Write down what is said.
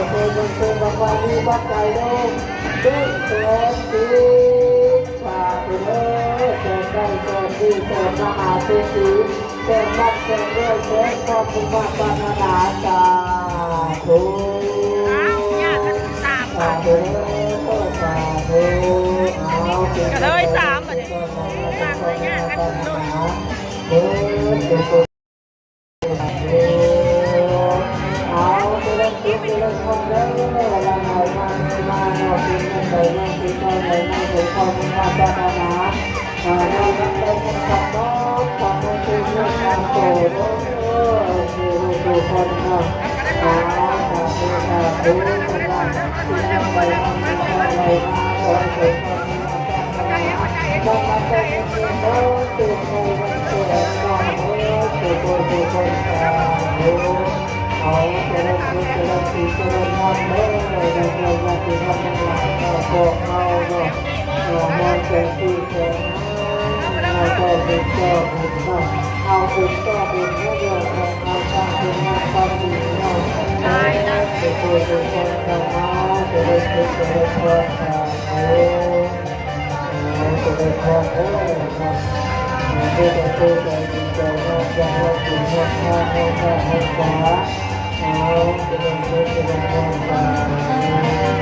ເຊີນ ເຊີນ ເຊີນ ບັກບາລີ ບັກໄກ່ໂດ ເປັນແສນສິບ ສາທຸເດີ ແສນໄດ້ ແສນດີ ແສນມະຫາເສດຖີ ແສນລ່ຳ ແສນລວຍ ແສນຄວາມມຸ່ງມາດປາດຖະໜາ ສາທຸ ສາທຸເດີ ສາທຸ ເອົາ ກະເລີຍສາມ ບາດນີ້ ເດີ ເດີ ເດີ ເອົາ ເຈະເລີນສຸກ ເຈະເລີນພອນເດີ ຫຼັ່ງໄຫຼມາເທມາເນາະ ເປັນເງິນໄຫຼມາເທມາໄຫຼມາ ສົມຄວາມມຸ່ງມາດປາດຖະໜາ ເອີ ເງິນໄຫຼເງິນຄຳເນາະ ຂອງເງິນຄືເງິນງາມໂຕເດີ ເອີ ເຈະເລີນສຸກພອນເນາະ ສາທຸ ສາທຸ ເງິນໄຫຼມາເທມາໄຫຼມາ ຂໍໃຫ້ສົມຄວາມມຸ່ງມາດປາດຖະໜາ ເອົາ ຈະໄດ້ເງິນເດີ ຖືກໃນວັນເກີດນ້ອງເອີຍ ທຸກຄົນ ທຸກຄົນ ສາທຸ ເອົາ ຈະໄດ້ເງິນ ຈະໄດ້ສີ ຈະໄດ້ງາມເດີ ໃນເດືອນວັນທີ່ທຳທັງຫຼາຍເນາະ ພວກເຮົາເນາະ ເອີ ມາແສນສີ່ແສນ ເຮົາກໍເປັນເຈົ້າບຸນເນາະ ເຮົາເປັນເຈົ້າບຸນເນາະ ເຮົາສ້າງຄຸນງາມຄວາມດີເນາະ ເອີ ທຸກຄົນ ທຸກຄົນ ເຮົາຈະໄດ້ເງິນ ຈະໄດ້ທອງ ສາທຸ ເອີ ຈະໄດ້ພອນເດີເນາະ ເອີ ຜູ້ໃດຜູ້ໃດດີໃຈເນາະ ຈະເອົາບຸນເຮັດທານເຮົາຊາດເຮົາສາ ເອົາ ຈະໄດ້ເງິນ ຈະໄດ້ທອງ ສາທຸ